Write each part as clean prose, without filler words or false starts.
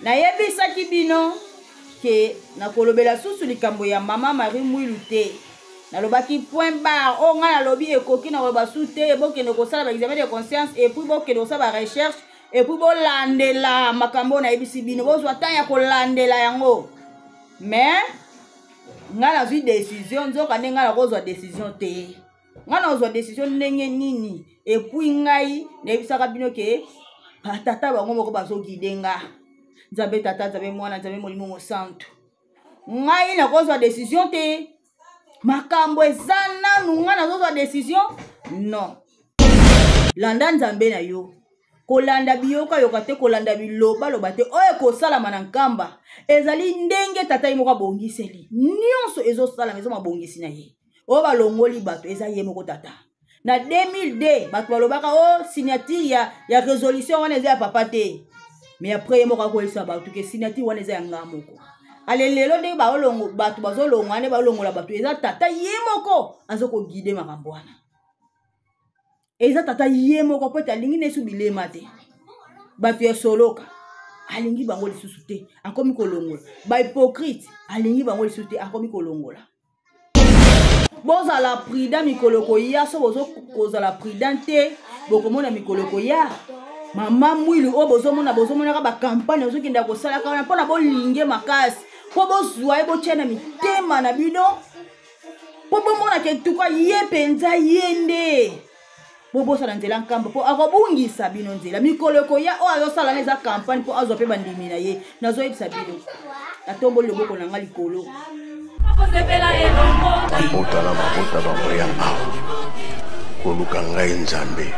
Nayebisaki bino ke nakolobela susu likambo ya mama Marie Mwilu te. Nalobaki point barre. Oyo ngai nalobi ekoki na koloba su te. Bokende kosala ba examen de conscience et puis bokende kosala ba recherche et puis bolandela makambo oyo nayebisi bino. Bozwa temps ya kolandela yango. Mais ngai nazwi decision, nzoka nde ngai nakozwa decision te. Ngai nakozwa decision ndenge nini? Et puis ngai nayebisaka bino ke batata bango moko bazoguide nga. Nzambe tata, Nzambe mwana, Nzambe molimo mosantu. Ngai nakozwa decision te. Makambo eza nanu, ngai nazozwa decision? Non. Landa Nzambe na yo. Kolanda biyokayoka te, kolanda bilobaloba te. Oyo ekosalama na Nkamba ezali ndenge tata ye moko abongiseli. Nyonso ezosalama, eza mabongisi na ye. Oyo balongoli bato eza ye moko tata. Na 2002 bato balobaka o signature ya résolution wana eza ya papa te. Mais après ye moko akoyebisa bato ke signature wana eza ya nga moko. Ale lelo ndenge bato bazolongwa nde balongola bato, eza tata ye moko azokoguide makambo wana. Eza tata ye moko po ete alingi na yesu bilema te. Bato ya soloka alingi bango lisusu te, akomi kolongola. Ba hypocrite alingi bango lisusu te, akomi kolongola. Bozala prudent mikolo koya, so bozo kozala prudent te, bokomona mikolo koya. Mama Mwilu oyo bozomona, bozomonaka ba campagne ozokenda kosalaka wana mpona bolinge makasi, mpo bozwa ye botia na mitema na bino, mpo bomona ke tuka ye mpenza ye nde. Bobosana nzela Nkamba mpo akobungisa bino nzela mikolo ekoya. Oyo azosala wana eza campagne mpo azwa mpe bandimi na ye. Nazoyebisa bino, natomboli loboko na nga likolo. Mabota na mabota bakoya awa koluka ngai Nzambe.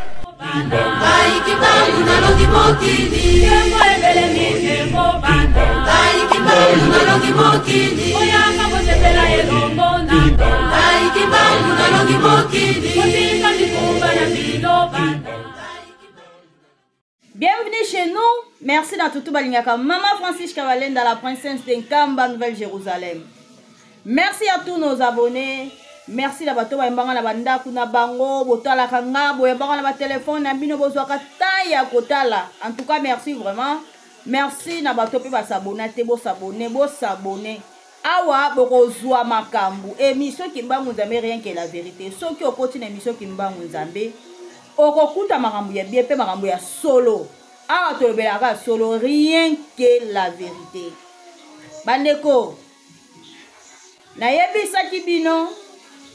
Bienvenue chez nous. Merci na tutu balingaka Mama Francis Kabalenda, la princesse de Nkamba, Nouvelle-Jérusalem. Merci à tous nos abonnés. Merci na bato bayembanga na bandaku na bango, botalaka nga, boyembanga na ba téléphone na bino, bozwaka temps ya kotala. En tout cas, merci vraiment. Merci na bato pe ba s'abonner te, bo s'abonner, bo s'abonner. Awa bokozwa makambo. Émission Kimbangu Nzambe, rien que la vérité. Soki okoti na émission Kimbangu Nzambe, okokuta makambo ya bien pe makambo ya solo. Awa tolobelaka solo, rien que la vérité. Bandeko, nayebisaki bino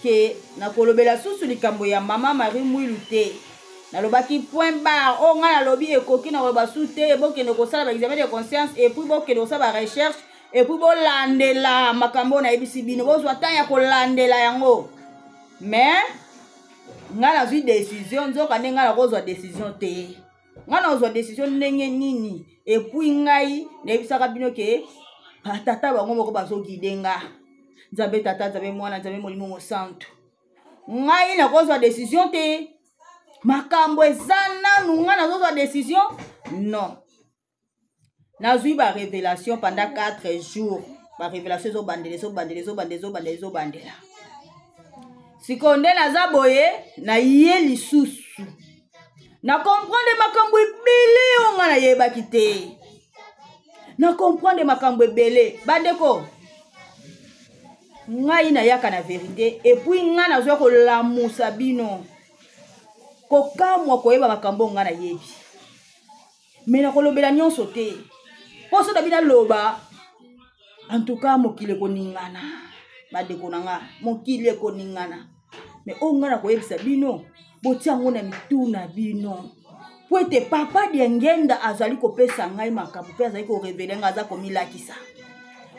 ke nakolobela susu likambo ya mama Marie Mwilu te. Nalobaki point barre. Oyo ngai nalobi ekoki na koloba su te. Bokende kosala ba examen de conscience et puis bokende kosala ba recherche et puis bolandela makambo oyo nayebisi bino. Bozwa temps ya kolandela yango. Mais ngai nazwi décision, nzoka nde ngai nakozwa décision te. Ngai nakozwa décision ndenge nini? Et puis ngai nayebisaka bino ke batata bango moko bazoguide nga. Nzambe tata, Nzambe mwana, Nzambe molimo mosantu. Ngai nakozwa décision te. Makambo eza nanu, ngai nazozwa décision? Non. Nazwi ba révélation pendant 4 jours. Ba révélation ezobandela, ezobandela, ezobandela, ezobandela, ezobandela. Sikoyo nde naza boye, na ye lisusu. Na comprendre makambo ebele oyo ngai nayebaki te. Na comprendre makambo ebele. Bandeko, ngai nayaka na vérité et puis ngai nazwa kolamusa bino. Kokamwa koyeba makambo oyo ngai nayebi. Mais nakolobela nyonso te. Mpo soki nabi naloba, en tout cas mokili ekoningana. Bandeko na nga, mokili ekoningana. Mais oyo ngai nakoyebisa bino, botia yango na mitu na bino. Po ete papa Diangenda azali kopesa ngai makambo mpe azali korevele ngai, aza komilakisa.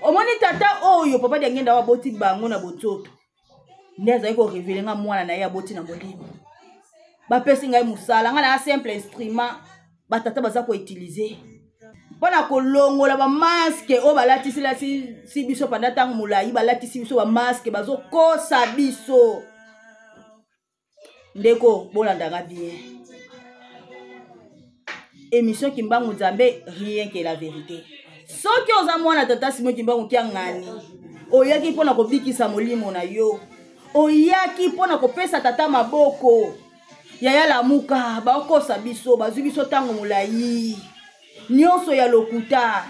Omoni tata oyo papa Diangenda oyo aboti bango na bonzoto, nde azali korevele ngai mwana na ye aboti na molimo. Bapesi ngai mosala, ngai na simple instrument batata baza koutilize mpona kolongola ba masque oyo balatisilasi biso pendant ntango molai, balatisi biso ba masque, bazokosa biso. Ndeko, bolandaka bien émission Kimbangu Nzambe, rien que la vérité. Soki oza mwana tata Simon Kimbangu Kiangani, oyaki mpona kobikisa molimo na yo, oyaki mpona kopesa tata maboko. Yaya lamuka, bakosa biso, bazwi biso ntango molai, nyonso ya lokuta.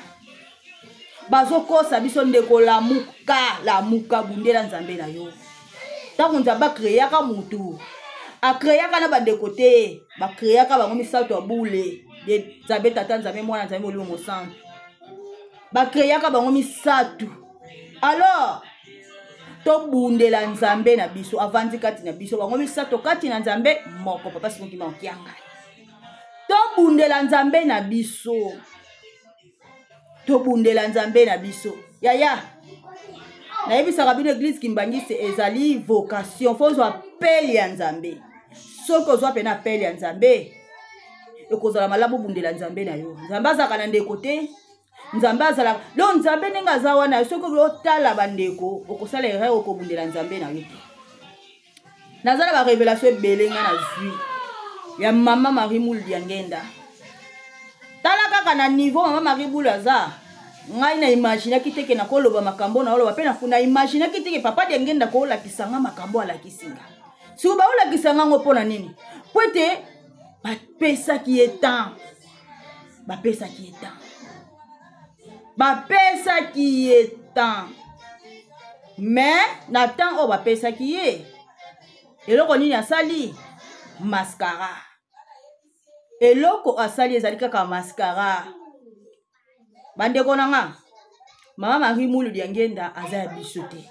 Bazokosa biso ndeko, lamuka, lamuka, bundela Nzambe na yo. Ntango Nzambe akreaka motu, akreaka na bandeko te, bakreaka bango misato ya bule, Nzambe Tata, Nzambe Mwana, Nzambe Molimo Mosantu, bakreaka bango misato. Alors tobundela Nzambe na biso avandi kati na biso, bango misato kati na Nzambe moko. Papa Simon Kimbangu Kiangani, tobundela Nzambe na biso, tobundela Nzambe na biso. Yaya, nayebisaka bino, église kimbangiste ezali vocation. Fo ozwa appel ya Nzambe. Soki ozwa pena appel ya Nzambe, ekozala malamu obundela Nzambe na yo. Nzambe azalaka na ndeko te, Nzambe azalaka donc Nzambe ndenge aza wana. Soki otala bandeko, okosala erreur, okobundela Nzambe na yo te. Naza na barévélation ebele ngai nazwi ya mama Marie Mulu Diangenda. Tala kaka na niveau mama Marie Mulu aza. Ngai na imaginaki te ke nakoloba makambo naoloba, mpe na imaginaki te ke papa Diangenda koolakisa nga makambo alakisi nga. Siko baolakisa nga ngo mpo na nini? Po ete bapesaki ye temps, bapesaki ye temps, bapesaki ye temps. Mais na temps oyo bapesaki ye, eloko nini asali? Mascara. Eloko asali ezali kaka mascara. Bandeko na nga, mama Marie Mulu Diangenda aza ya biso te.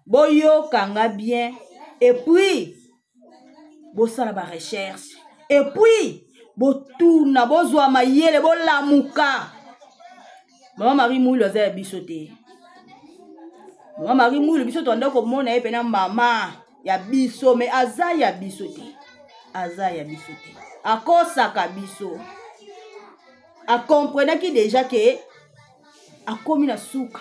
Boyokanga bien, et puis bosala barecherche, et puis botuna, bozwa mayele, bolamuka. Mama Marie Mulu aza ya biso te. Mama Marie Mulu, biso toanda komona ye mpena mama ya biso, me aza ya biso te, aza ya biso te. Akosaka biso. Akomprenaki deja ke akomi na suka.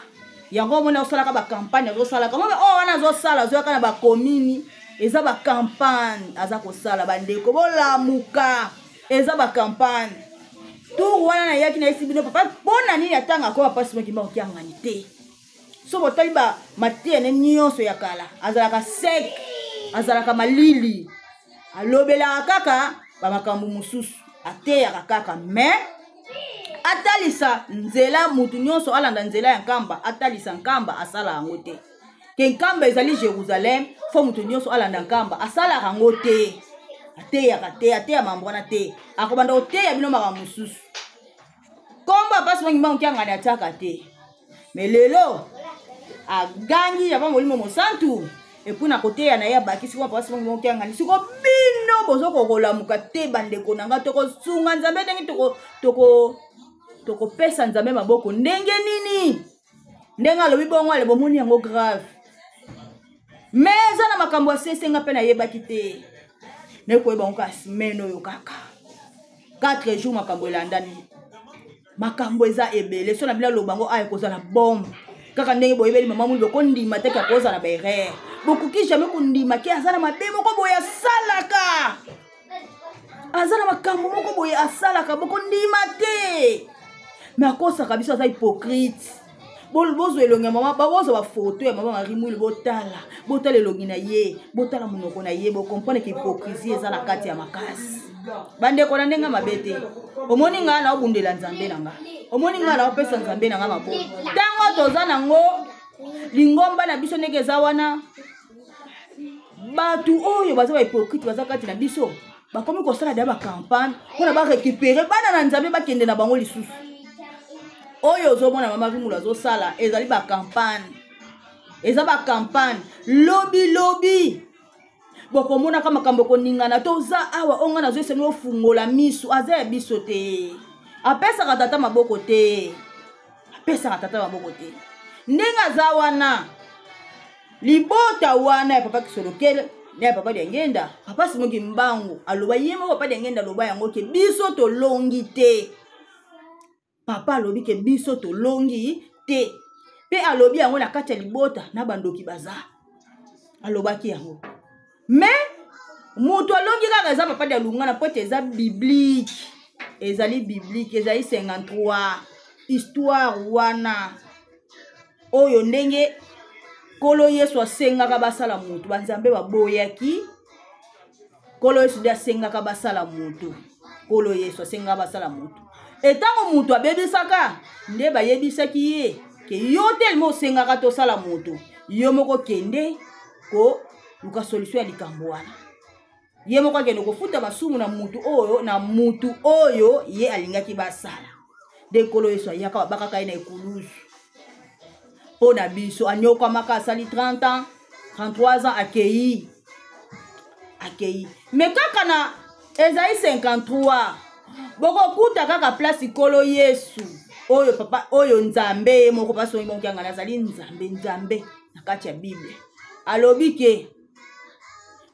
Yango omoni azosalaka bacampagne, azosalaka mome oyo wana azosala, azoyaka na bakomini, eza bacampagne aza kosala. Bandeko, bolamuka, eza bacampagne. Tour wana nayaki nayesi bino papa mpo na nini atanga akoma mpasi mokimba kokiangani te. So botali ba mateya ne nyonso ya kala, azalaka sec, azalaka malili, alobelaka kaka bamakambo mosusu, ateyaka kaka, mais atalisa nzela mutu nyonso alanda nzela ya Nkamba, atalisa Nkamba, asala yango te. Ke Nkamba ezali Jérusalem, fo mutu nyonso alanda Nkamba, asalaka yango te. Ateyaka te, ateya mambo wana te. Akobanda koteya bino makambo mosusu. Kombo apasi mongi mbangu kiangani atiaka te. Me lelo agangi ya Molimo Mosantu, epui na koteya na ye abakisi kombo apasi mongi mbangu kiangani. Siko bino bozokokolamuka te, bandeko na ngai. Tokosunga Nzambe ndenge tokopesa Nzambe maboko ndenge nini? Ndenge alobi bongo, ale bomoni yango grave. Me eza na makambo ya sesenga mpe nayebaki te, nayekoyeba yango kaka semaine oyo, kaka 4 jours makambo elandani. Makambo eza ebele. So na bino aloba yango aya ekozala bombe kaka ndenge boyebeli mama Mulu. Bokondima te ke akozala baerreur, bokoki jamais kondima ke aza na mabe moko boye asalaka, aza na makambo moko boye asalaka, bokondima te. Me akosaka biso, aza hypocrite. Bozwa elongi ya mama, bozwa bafoto ya mama Marie Mulu, botala, botala elongi na ye, botala monoko na ye, bokomprendre ke hypocrisie eza na kati ya makasi. Bandeko, na ndenge mabe te. Omoni ngai naobundela Nzambe na nga, omoni ngai naopesa Nzambe na nga maboko. Ntango toza nango lingomba na biso ndenge eza wana, bato oyo baza bahypocrite baza kati na biso, bakomi kosala deya bacampagne mpona barécupere bana na Nzambe, bakende na bango lisusu. Oyo ozomona mama Rimulu azosala ezali bacampagne, eza bacampagne. Lobi lobi bokomonaka makambo koningana. Toza awa, oyo ngai nazoyesani, ofungola misu. Aza ya biso te, apesaka tata maboko te, apesaka tata maboko te. Ndenge aza wana, libota wana ya papa Kisolokele na ya papa Diangenda, papa Simoki Mbangu aloba ye moko, papa Diangenda aloba yango ke biso tolongi te. Papa alobi ke biso tolongi te, mpe alobi yango na kati ya libota na bandoki baza, alobaki yango. Me moto alongi kaka eza papa Dialungana, po ete eza biblique, ezali biblique, ezali 53 histoire wana oyo ndenge Nkolo Yesu asengaka basala motu, banzambe baboyaki. Nkolo Yesu nde asengaka basala motu, Nkolo Yesu asengaka basala motu. Etango motu abebisaka, Nde bayebisaki ye ke yo telema osengaka tosala moto, yo moko kende koluka solution ya likambo wana. Ye moko akende kofuta masumu na mutu oyo, na mutu oyo ye alingaki basala. Nde Nkolo Yesu ayaka, babakaka ye na ekulusu mpo na biso. Anyokwamaka, asali 30 ans, 33 ans, akei, akei. Me kaka na Esaïe 53 bokokuta kaka place Nkolo Yesu oyo papa oyo Nzambe ye moko pasongi bongo yanga nazali Nzambe, Nzambe na kati ya Bible alobi ke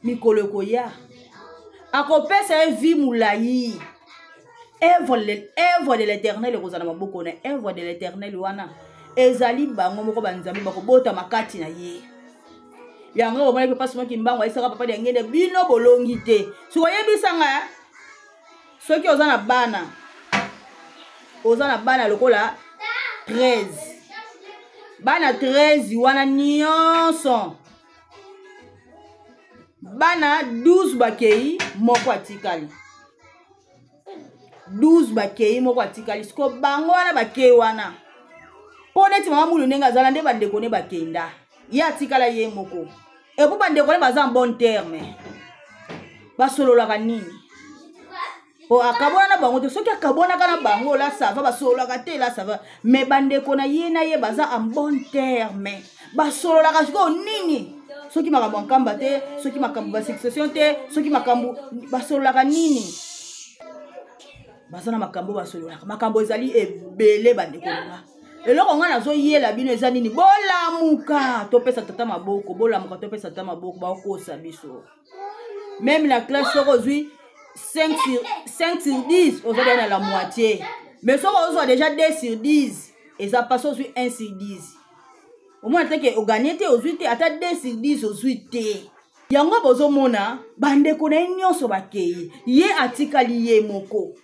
mikolo ekoya akopesa ye vie molai. Œuvre de l'Éternel ekozala na maboko na œuvre de l'Éternel wana ezali bango moko banzambe bakobotama kati na ye. Yango omonaki papa Simon Kimbangu ayebisaka papa Diangende bino bolongi te. Soki oyebisa nga soki oza na bana, oza na bana lokola 13, bana 13 wana nyonso bana 12 bakei moko atikali, 12 bakei moko atikali. Siko bango wana bakei wana mpo neti mama Mulu ndenge azala nde bandeko ne bakenda, ye atikala ye moko. Epo bandeko ne baza en bon terme, basololaka nini? Po akabwana na bango te. Soki akabwanaka na bango la ça va, basololaka te la ça va, mais bandeko na ye na ye baza en bon terme, basololaka sikoyo nini? Soki makambo ya nkamba te, soki makambo ba succession te, soki makambo basololaka nini? Baza na makambo basololaka, makambo ezali ebele bandeko na nga. Eloko nga nazoyela bino eza nini? Bolamuka topesa tata maboko, bolamuka topesa tata maboko, bakokosa biso. Même na classe soki ozwi 5 sur 5 sur 10 oza déjà na la moitié, mais soki ozwa déjà 2 sur 10 eza pas, ozwi 1 sur 10 omona te ke oganye te, ozwi te ata 2 sur 10 ozwi te. Yango bozomona bandeko na ye nyonso bakei, ye atikali ye moko.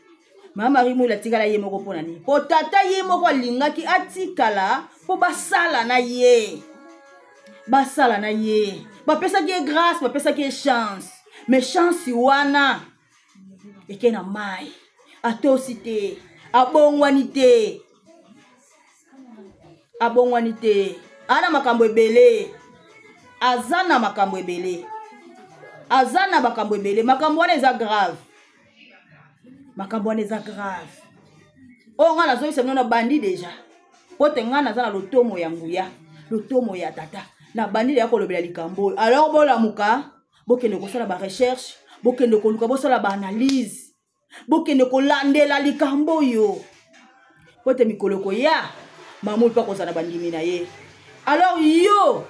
Mama Marie Mwila atikala ye moko mpona nini? Po tata ye moko alingaki atikala mpo basala na ye, basala na ye, bapesaki ye grâce, bapesaki ye chance, mais chance wana eke na mai, atosi te, abongwani te, abongwani te, ana makambo ebele, aza na makambo ebele, aza na makambo ebele. Makambo wana eza grave, makambo wana eza grave. Oyo ngai nazoyisa bino na bandi deja, po te ngai naza na lotomo ya nguya, lotomo ya tata, na bandi deja kolobela likambo oyo. Alors bolamuka, bokende kosala ba recherche, bokende koluka, bosala ba analyse, bokende kolandela likambo oyo, po te mikolo koya mamulu mpe akozala na bandimi na ye. Alors yo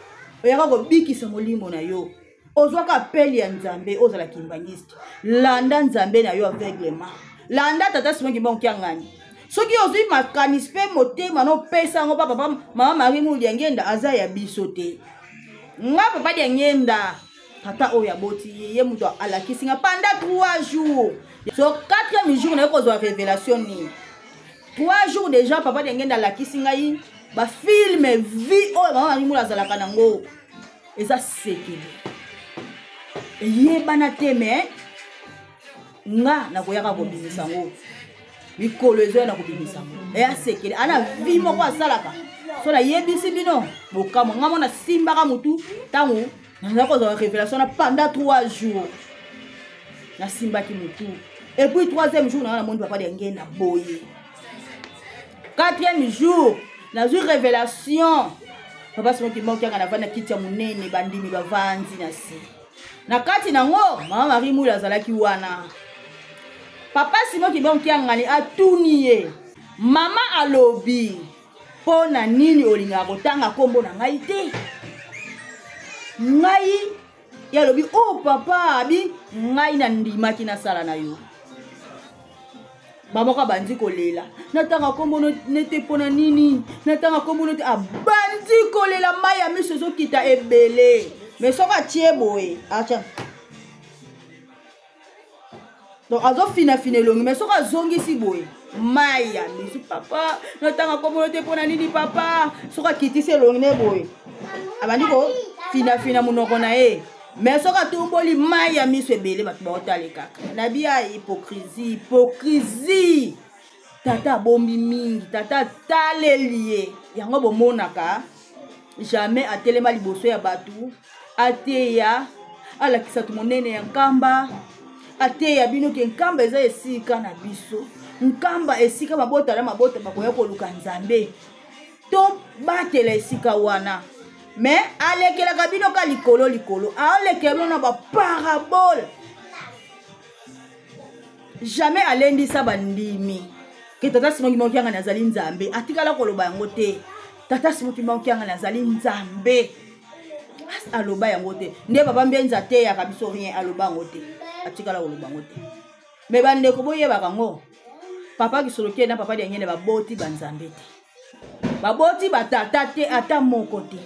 oyaka kobikisa molimo na yo, ozwaka appel ya Nzambe, ozala kimbangiste, landa Nzambe na yo aveuglement, landa tata Simon Kimbangu Kiangani. Soki ozwi makanisi mpe motema nopesa yango pa papa mama Marie Mulu Diangenda, aza ya biso te. Nga papa Diangenda, tata oyo aboti ye, ye moto alakisi nga pendant 3 jours. So 4e jour naye kozwa révélation nini? 3 jours déjà papa Diangenda alakisi ngai ba filme vie oyo mama Marie Mulu azalaka nango eza sekele, eyebana te, mais nga nakoyaka kobimisa yango mikolo ezoya na kobimisa yango. Eya sekele, ana vie moko asalaka. So nayebisi bino bokamwa, nga mona simbaka motu ntango nazala kozwa révélation na pendant 3 jours nasimbaki motu, et puis 3e jour nanga namoni papa Diangenda boye, 4e jour nazwi révélation papa Simon Kimbangu Kiangani avandi na kiti ya monene, bandimi bavandi na se, na kati nango mama Marie Mulu azalaki wana. Papa Simon Kimbangu Kiangani atuni ye, mama alobi mpo na nini olingaka kotanga nkombo na ngai te? Ngai ye alobi, oh papa, abi ngai nandimaki nasala na yo. Bamoko abandi kolela, natanga nkombo nete mpo na nini? Natanga nkombo nete, abandi kolela, mai ya miso ezokita ebele. Mais soki atie boye, atya donc azofinafina elongi, mais soki azongisi boye mai ya miso, papa natanga nkombo te mpo na nini papa? Soki akitisi elongi ne boye, abandi kofinafina monoko na ye, mais soki atumboli mai ya miso ebele, bato baotale kaka na bia. Hypocrisie, hypocrisie. Tata abombi mingi, tata ataleli ye. Yango bomonaka jamais atelema liboso ya bato, ateya, alakisa to monene ya Nkamba, ateya bino ke Nkamba eza esika na biso, Nkamba esika mabota na mabota bakoya koluka Nzambe, tobatela esika wana. Me alekelaka bino ka likolo likolo, alekela bino na baparabole. Jamais alendisa bandimi ke tata Simon Kimbangu Kiangani azali Nzambe. Atikala koloba yango te. Tata Simon Kimbangu Kiangani azali Nzambe, aloba yango te. Nde papa Mbenza ateyaka biso rien, aloba yango te, atikala koloba yango te. Me bandeko boyebaka yango, papa Kisoloke na papa Diangene baboti banzambe te, baboti batata te, ata moko te.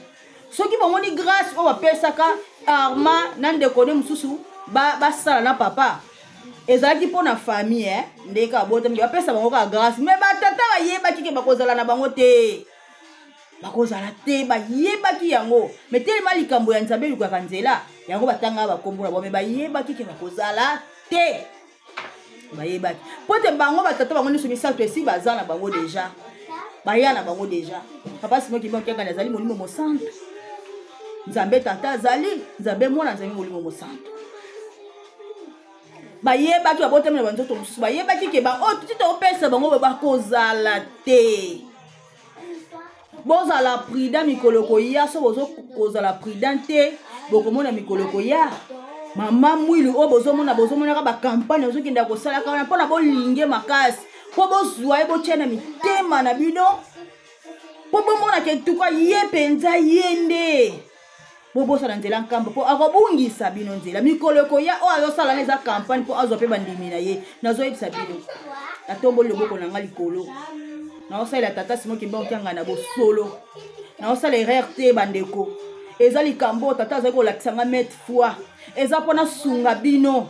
Soki bomoni grâce oyo bapesaka Arma na ndeko ne mosusu basala na papa, ezalaki mpo na famille, eh? Ndenge kaka botami bapesa bango kaka grâce, me batata bayebaki ke bakozala na bango te, bakozala te, bayebaki yango. Me telema likambo ya Nzambe elukaka nzela yango, batangaka bakombo na bango, me bayebaki ke bakozala te, bayebaki mpo te bango batata bango nyonso misato esi baza na bango deja, baya na bango deja. Papa Simon Kimbangu Kiangani azali molimo mosantu, Nzambe tata azali Nzambe mwana, Nzambe molimo mosantu. Bayebaki babotami na banzoto mosusu, bayebaki ke baoyo tuti topesa bango bakozala te. Bozala prudent mikolo koya, so bozo kozala prudent te, bokomona mikolo koya mama Mwilu oyo bozomona, bozomonaka bakampagne ozokenda kosalaka wana mpona bolinge makasi, mpo bozwa ye botia na mitema na bino, mpo bomonaka etuka ye mpenza ye nde bobosana nzela Nkamba, mpo akobungisa bino nzela mikolo ekoya. Oyo azosala wana eza campagne mpo azwa mpe bandimi na ye. Nazoyebisa bino, natomboli loboko na nga likolo, naosalela tata Simon Kimbangu Kiangani na bosolo, naosala erreur te. Bandeko, eza likambo oyo tata azali kolakisa nga maintes fois, eza mpo nasunga bino,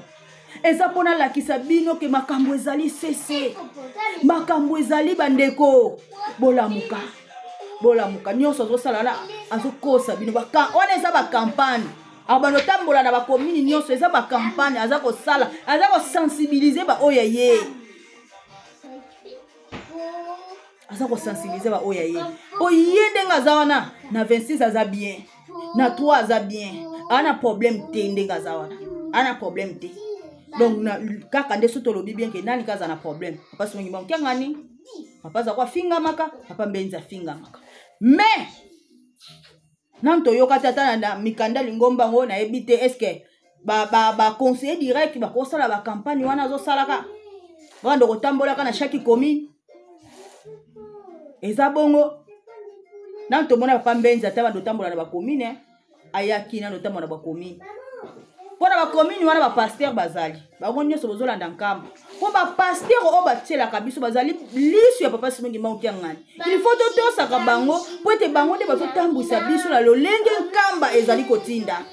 eza mpo nalakisa bino ke makambo ezali sese, makambo ezali. Bandeko, bolamuka, bolamuka. Nyonso azosala wana azokosa bino, wana eza bakampagne abanda otambola na bakomini nyonso, eza bakampagne aza kosala, aza kosensibilize baoyo ya ye, aza kosensibilize baoyo ya ye. Po ye ndenge aza wana na 26 aza bien, na 3 aza bien, aza na problème te. Ndenge aza wana aza na problème te. Donc na, kaka nde so tolobi bien ke nani kaza na problème, papa Simon Kimbangu Kiangani, papa aza ko afingamaka, papa Mbenzi afingamaka, mais nanu toyoka te ata na mikanda lingomba yango. Nayebi te est-ce baconseiller ba direct bakosala bacampagne wana azosalaka, babanda kotambolaka na chaque commune, eza bongo. Nanu tomona papa Mbenzi ata banda otambola na bacommune, ayaki nanu otambola na bacommune. Mpo na bacommune wana bapaster bazali bango nyonso bozolanda Nkamba, mpo bapaster oyo batielaka biso bazali liso ya papa Simon Kimbangu Kiangani. Il faut totosaka bango, mpo ete bango nde bazotambwisa biso na lolenge Nkamba ezali kotinda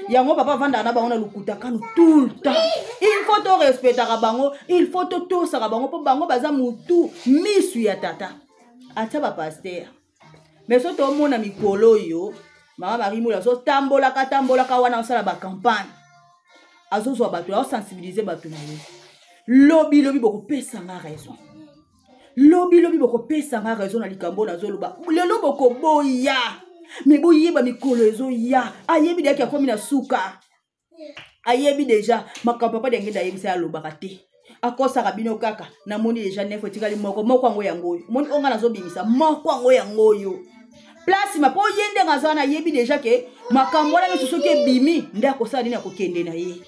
yango. Papa avandaka na bango na lokuta kanu tout le temps. Il faut torespectaka bango, il faut totosaka bango, mpo bango baza motu misu ya tata atia bapaster. Mais so tomona mikolo oyo mama Marie Mula azotambolaka tambolaka wana, osala bacampagne, azozwa bato, azosensibilize bato na ye. Lobi lobi bokopesanga raison, lobi lobi bokopesanga raison na likambo nazoloba lelo. Bokoboya, me boyeba mikolo ezoya. Ayebi deyaki akomi na suka, ayebi deja makambo papa Dengende ayebisa, alobaka te, akosaka bino kaka. Namoni deja nefo etikali moko moko, yango yango oyo omoni oyo nga nazobimisa moko, yango yango oyo place ma, mpo ye ndenge aza wana ayebi deja ke makambo wana nyonso soki ebimi nde akosala nini, akokende na ye,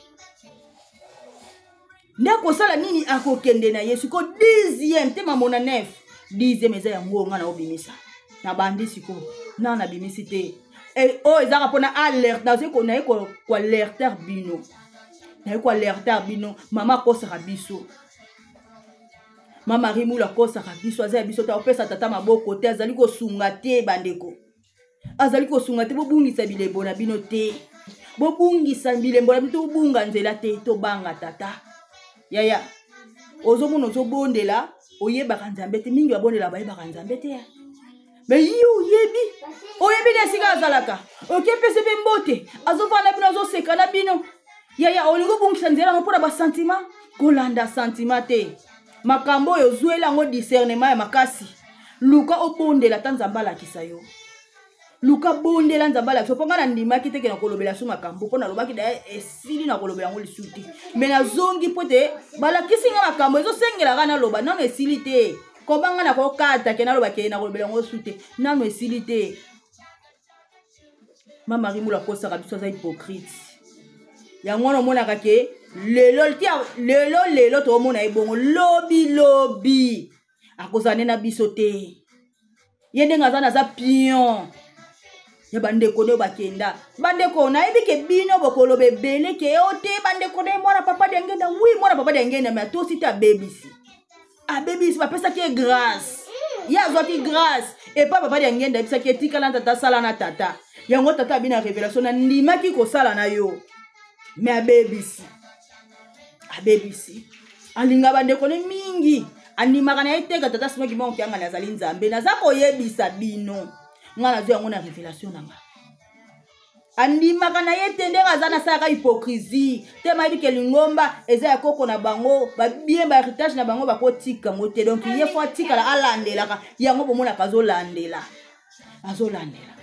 nde akosala nini, akokende na ye. Sikoyo dixième te, mamona nef dixième eza yango nga na obimisa na bandi sikoyo na nabimisi te oyo ezaka mpona alerte. Nazoi naye koalerter bino, naye koalerter bino. Mama akosaka biso, mama Rimula akosaka biso, aza ya biso te, akopesa tata maboko te, azali kosunga te. Bandeko, azali kosunga te. Bobungisa bilembo na bino te, bobungisa bilembo na bino te, bobunga nzela te. Tobanga tata. Yaya, ozomona ozobondela, oyebaka Nzambe te. Mingi babondela bayebaka Nzambe te, me yo oyebi, oyebi na esika azalaka, okepesi mpe mbote, azofanda bino, azoseka na bino. Yaya, olingi obungisa nzela yango mpona basentiment? Kolanda sentiment te. Makambo oyo ozweli yango discernement ya makasi. Luka obondela ata Nzambe alakisa yo. Luka bondela Nzambe alakisa yo. Mpo ngai nandimaki te ke nakolobela su makambo, mpo nalobaki daye esili nakolobela yango lisusu te. Me nazongi mpo te balakisi ngai makambo ezosengelaka naloba, nano esili te. Koba ngai nakokata ke naloba ke nakolobela yango su te, nano esili te. Mama Marie Mula akosaka biso, aza hypocrite. Yango wana omonaka ke lelo tia, lelo lelo toomona ye bongo, lobi lobi akozala nde na biso te. Ye ndenge aza naza pion ya bandeko nde bakenda. Bandeko nayebi ke bino bokoloba ebele ke yo te bandeko nde mwana papa Diangenda. Oui, mwana papa Diangenda, mais atosi te, abebisi. Abebisi, bapesaki ye grâce. Ye azwaki grâce epai papa Diangenda ayebisaki ye tikala na tata, sala na tata. Yango tata abi na révélation, nandimaki kosala na yo, mais abebisi. Abebisi. Alinga bandeko ne mingi, andimaka na ye te ka tata Simon Kimbangu Kiangani azali Nzambe. Naza koyebisa bino, nga nazwi yango na révélation na nga. Andimaka na ye te ndenge aza nasalaka hypocrisie te, mayebi ke lingomba eza ya koko na bango, ba bien ba héritage na bango bakotika yango te. Donc ye fo atikala alandelaka yango, bomonaka azolandela, azolandela.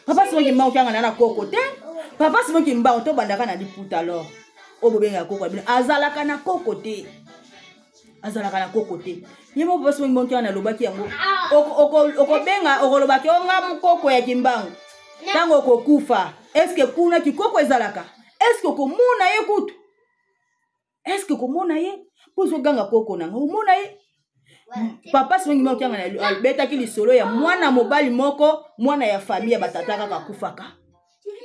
Papa Simon Kimbangu Kiangani na koko te. Papa Simon Kimbangu tobandaka na liputa, alors oyo bobengaka koko ya bino azalaka na koko te, azalaka na koko te. Ye moko papa Simon Kimbangu Kiangani alobaki yango, okobenga okolobaki onga mokoko ya Kimbangu ntango okokufa. Eske kuna kikoko ezalaka? Eske okomona ye kutu? Eske okomona ye? Mpo ozoganga koko nanga, omona ye? Papa Simon Kimbangu Kiangani abetaki lisolo ya mwana mobali moko, mwana ya famille ya batata kaka akufaka,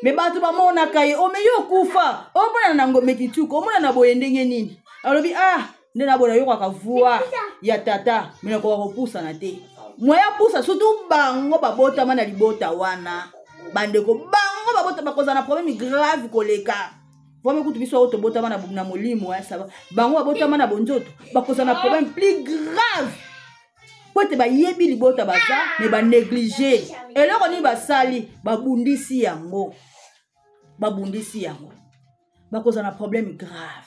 me bato bamonaka ye. Ome yo okufa, omonana na ngombe kituku, omonana na boye ndenge nini? Alobi ah, nde nabona yokaka voix ya tata, me nakoka kopusana te. Moya pusa, surtout bango babotama na libota wana, bandeko bango babota bakozala na problème grave koleka. Vraimen kutu biso oyo tobotama na molimo ya sava, bango babotama na bonzoto bakozala na problème plus grave, po ete bayebi libota baza, me banéglige. Eloko nini basali? Babundisi yango, babundisi yango, bakozala na problème grave.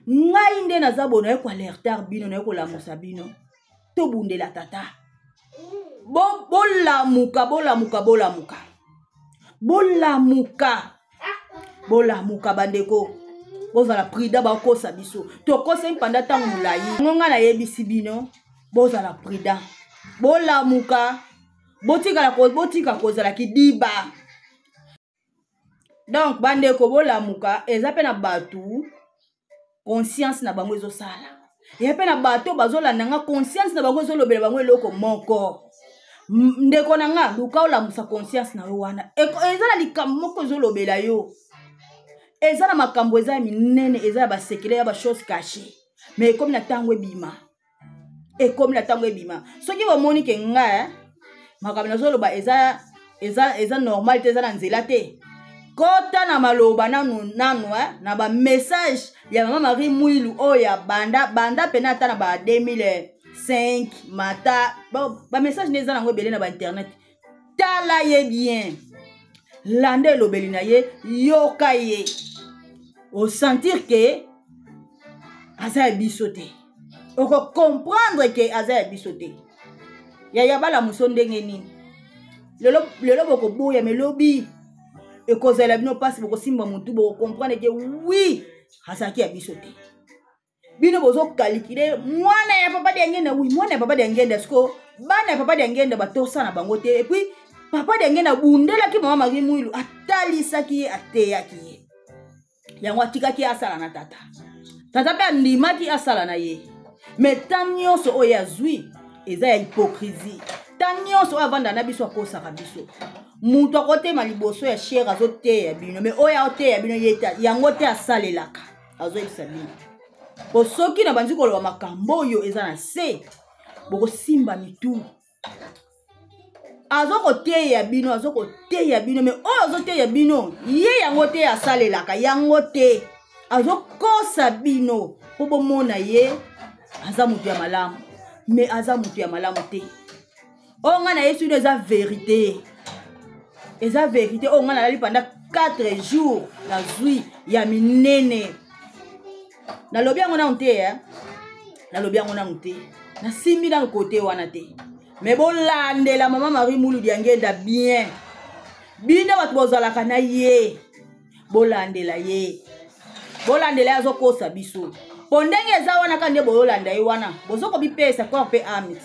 Ngai nde naza boye, naye koalerter bino, naye kolamusa bino, tobundela tata. Bolamuka, bolamuka, bolamuka, bolamuka, bolamuka bandeko, bozala prudent. Bakosa biso, tokosa mpanda ntango molai. Ngo ngai nayebisi bino, bozala prudent, bolamuka, botika kozala kidiba. Donc bandeko bolamuka, eza pe na bato conscience na bango ezosala, eza pe na bato bazolanda nga, conscience na bango ezolobela bango eloko moko. Ndeko na nga, luka olamusa conscience na yo wana. Eza na likambo moko ezolobela yo, eza na makambo eza ya minene, eza ya basekele, ya ba chose cachée, mais ekomi na ntango ebima, ekomi na ntango ebima. Soki bomoni ke nga makambo nazoloba eza normal te, eza na nzela te, kota na maloba nanu, nanu na ba message ya Mama Marie Mwilu oyo ya banda, banda pena ata na ba 2005 mata, bon, ba message nde eza nango ebele na ba internet. Tala ye bien, landa elobeli na ye, yoka ye, osentir ke aza ya biso te, okokomprendre ke aza ya biso te. Yaya balamuso ndenge nini? Lelo, lelo bokoboya, me lobi ekozala bino mpasi, bokosimba motu, bokokomprendre ke oui, azalaki ya biso te. Bino bozokalikile mwana ya papa Diangenda, oui, mwana ya papa Diangenda. Siko bana ya papa Diangenda batosa na bango te. Et puis papa Diangenda abundelaki Mama Marie Mwilu, atalisaki ye, ateyaki ye yango, atikaki ye asala na tata. Tata mpe andimaki asala na ye, me ta nyonso oyo azwi eza ya hypocrisie. Ta nyonso oyo avanda na biso akosaka biso. Moto akotema liboso ya chere azoteya bino, me oyo aoteya bino ye te, yango te asalelaka, azoyebisa bino. Po soki na bandi koloba makambo oyo eza na se, bokosimba mitu. Azokoteya bino, azokoteya bino, me oyo azoteya bino ye yango te asalelaka, yango te azokosa bino po bomona ye aza moto ya malamu, me aza moto ya malamu te. Oyo ngai nayebisi bino eza verité, eza verité. Oyo ngai nalali pendant 4 jours, nazwi ya minene, nalobi yango nanu te, eh? Nalobi yango nanu te, nasimbi nanu kote wana te, me bolandela mama Marie Mulu Diangenda bien. Bino bato bozalaka na ye, bolandela ye, bolandela ye, azokosa biso. Mpo ndenge eza wana kaka nde boyolanda ye wana, bozokobipesa corps mpe ame.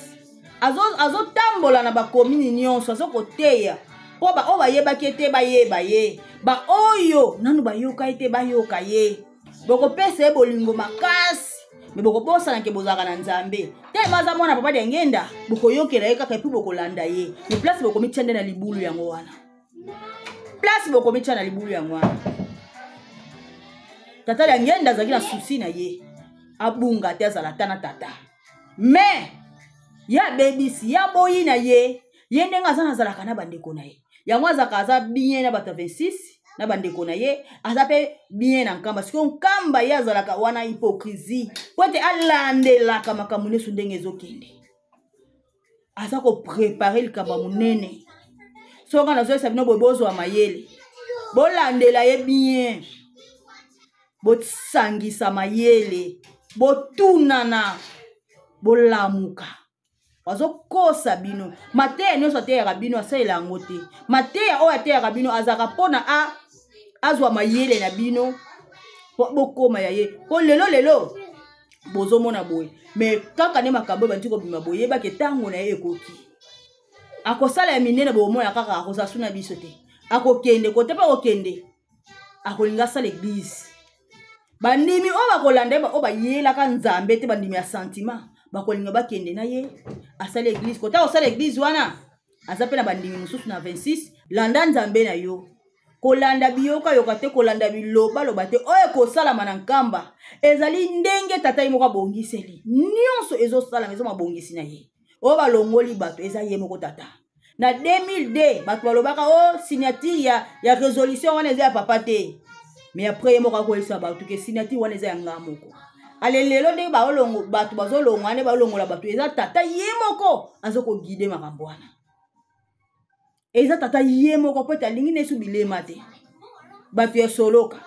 Azotambola na bakomini nyonso, azokoteya mpo baoyo bayebaki ye te bayeba ye, baoyo nanu bayoka ye te bayoka ye. Bokopesa ye bolingo makasi, me bokobosana ke bozalaka na Nzambe. Telema aza mwana papa Diangenda, bokoyokela ye kaka, epuis bokolanda ye. Me place bokomitia nde na libulu yango wana, place bokomitia na libulu yango wana. Tata Diangenda azalaki na susi na ye, abunga te, azala ata na tata, me ye abebisi, ye aboyi na ye. Ye ndenge aza nazalaka na bandeko na ye, yango azalaka aza bien na bato ya 26 na bandeko na ye, aza mpe bien na Nkamba. Sikoyo Nkamba ye azalaka wana hypocrisie, po ete alandelaka makambo nyonso ndenge ezokende, aza koprepare likambo ya monene. Soki nga nazoyesa bino boye, bozwa mayele, bolandela ye bien, bosangisa mayele, botunana, bolamuka. Azokosa bino. Mateya nyonso ateyaka bino, asalela yango te. Mateya oyo ateyaka bino azalaka mpona azwa mayele na bino po bokóma ya ye. Mpo lelo lelo bozomona boye, me kaka nde makambo oyo bandi kobima, boyebaki ntango na ye ekoki, akosala ya minene. Bomona kaka akozala su na biso te, akokende kote mpe akokende, akolinga asala eglize. Bandimi oyo bakolanda ye, oyo bayelaka Nzambe te, bandimi ya sentiment, bakolinga bakende na ye asala eglize. Kota kosala eglize wana, aza mpe na bandimi mosusu na 26. Landa Nzambe na yo, kolanda biyokayoka te, kolanda bilobaloba te. Oyo ekosalama na Nkamba ezali ndenge tata ye moko abongiseli nyonso, ezosalama, eza mabongisi na ye. Oyo balongoli bato eza ye moko tata. Na 2002 bato balobaka o oh, signature ya résolution wana eza ya papa te, mais après ye moko akoyebisa bato ke signature wana eza ya nga moko. Ale lelo ndenge baolongo bato bazolongwa, nde balongola bato, eza tata ye moko azokoguide makambo wana, eza tata ye moko, po ete alingi na yesu bilema te. Bato ya soloka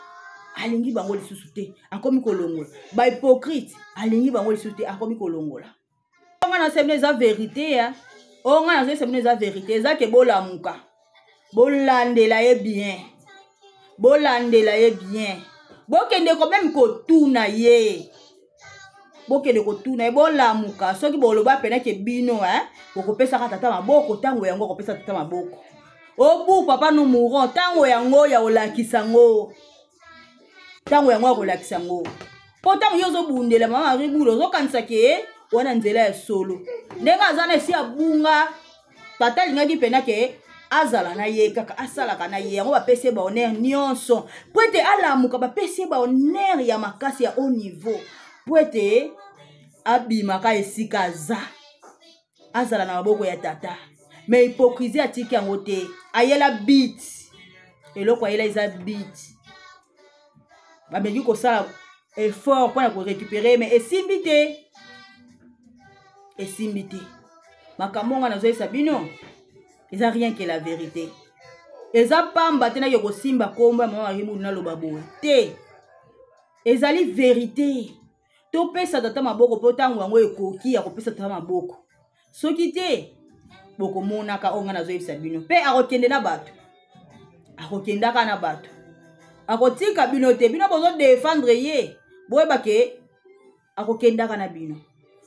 alingi bango lisusu te, akomi kolongola. Bahypocrite alingi bango lisusu te, akomi kolongola. Nga na semino eza verité ya oyo nga nazoyesa bino eza verité, eza ke bolamuka, bolandela ye bien, bolandela ye bien, bokende ko meme kotuna ye, bokende kotuna ye, bolamuka. Soki boloba pena ke bino bokopesaka tata maboko, ntango yango akopesa tata maboko. Obu papa nous mourons, ntango yango ya kolakisa yango, ntango yango ya kolakisa yango. Mpo ntango yo ozobundela mama Marie Bulu, ozokanisa ke wana nzela ya solo. Ndenge aza na esi abunga, tata alingaki mpena ke azala na ye kaka, asalaka na ye yango, bapesi ye bahonneur nyonso mpo ete alamuka, bapesi ye bahonneur ya makasi ya haut niveau mpo ete abimaka esika aza, azala na maboko ya tata. Me hypocrisie atiki yango te, ayela bit, eloko ayela eza bit. Bameki kosala effort mpona korécupere, me esimbi te, esimbi te. Makambo nga nazoyesa bino eza rien que la vérité, eza pamba te. Nake kosimba kombo ya mama Marie Mulu, naloba boye te, ezali vérité. Topesa tata maboko mpo ntango yango ekoki ya kopesa tata maboko. Soki te, bokomonaka oyo ngai nazoyebisa bino. Mpe akokende na bato, akokendaka na bato, akotika bino te. Bino bozodefendre ye, boyeba ke akokendaka na bino.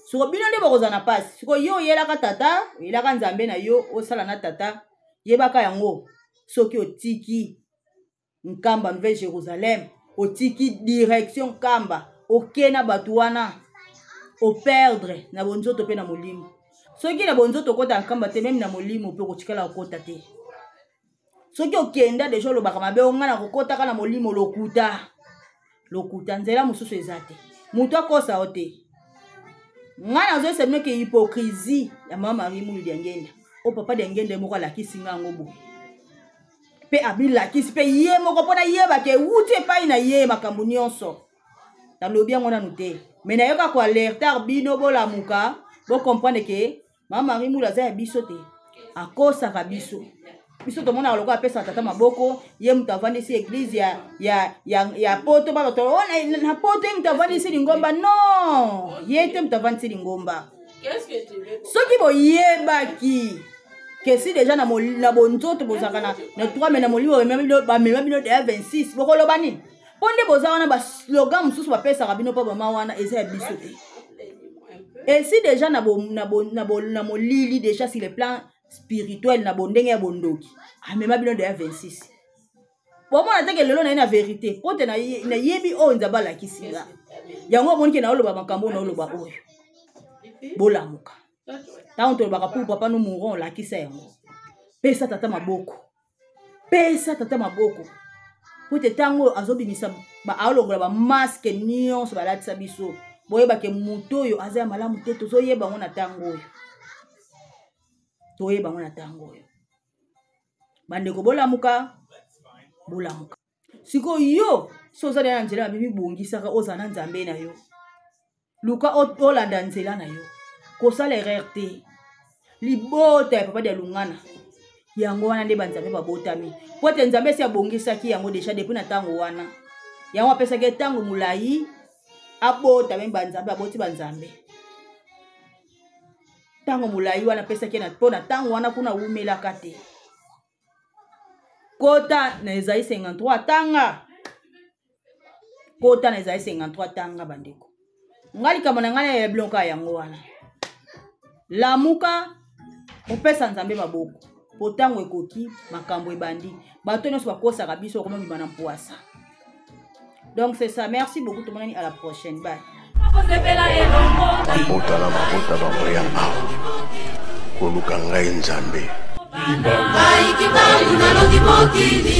Siko bino nde bokozala na mpasi. Siko yo oyelaka tata, oyelaka Nzambe na yo, osala na tata, yebaka yango. Soki otiki Nkamba Nouvelle Jérusalem, otiki direction Nkamba, oke na bato wana, operdre na bonzoto mpe na molimo. Soki na bonzoto okota Nkamba te, meme na molimo mpe okotikala okota te. Soki okenda deja, olobaka mabe, onga na kokotaka na molimo, lokuta, lokuta, nzela mosusu eza te, moto akosa yo te. Ngai nazoyesa bino ke hypocrisie ya mama Marie Mulu Diangenda, oyo papa Diangenda moko alakisi nga yango boye, mpe amilakisi mpe ye moko mpo nayebaka ewuti epai na ye makambo nyonso. Nalobi yango nanu te, me nayoka koalertar bino, bolamuka, bocomprendre ke mama Marie Mulu aza ya biso te, akosaka biso. Biso tomonaka lokola apesaka tata maboko, ye moto avandisi eglise ya, ya, ya, ya poto, ba bato oh, na, na poto ye moto avandisi lingomba. Non, ye te moto avandisi lingomba. Soki boyebaki ke si deja na, na bonzoto bozalaka na, na 3 me na molimo bamema bino deja 26, bokoloba nini? Mpo nde boza wana, baslogan mosusu bapesaka bino mpo mama wana eza ya biso te. Esi deja na, bo, na, bo, na, bo, na molili deja sur le plan spirituel, na bondenge ya bondoki amema bino deja 26. Bomona teke lelo na ye na verité, mpo te nayebi oyo Nzambe alakisi nga yango. Omoni ke naoloba makambo oyo naoloba oyo, bolamuka. Ntango tolobaka pour papa no mourons, olakisa yango. Pesa tata maboko, pesa tata maboko, po te ntango oyo azobimisa, aolongola bamaske nyonso balatisa biso, boyebake moto oyo aza ya malamu te. Tozoyeba yango na ntango oyo, toyeba yango na ntango oyo. Bandeko, bolamuka, bolamuka. Sikoyo yo so oza na nzela mabe, mibongisaka, ozala na Nzambe na yo, luka olanda nzela na yo, kosala erreur te. Libota ya papa Dialungana yango wana nde banzambe babotami, po ete Nzambe esi abongisaki yango deja depuis na ntango wana. Yango apesaki ntango molai abota meme banzambe, aboti banzambe ntango molai wana apesaki na mpo na ntango wana kuna awumelaka te. Kota na Esaïe 53, tanga. Kota na Esaïe 53, tanga. Bandeko, nga likambo na ngai na biloko yango wana. Lamuka, opesa Nzambe maboko, po ntango ekoki, makambo ebandi. Bato nyonso bakosaka biso bakomobima na mpwasa. Donc c'est ça, merci beaucoup, tomonani à la prochaine, bye. Mabota na mabota bakoya awa koluka ngai Nzambe. Ngai kimbangu nalongi mokili.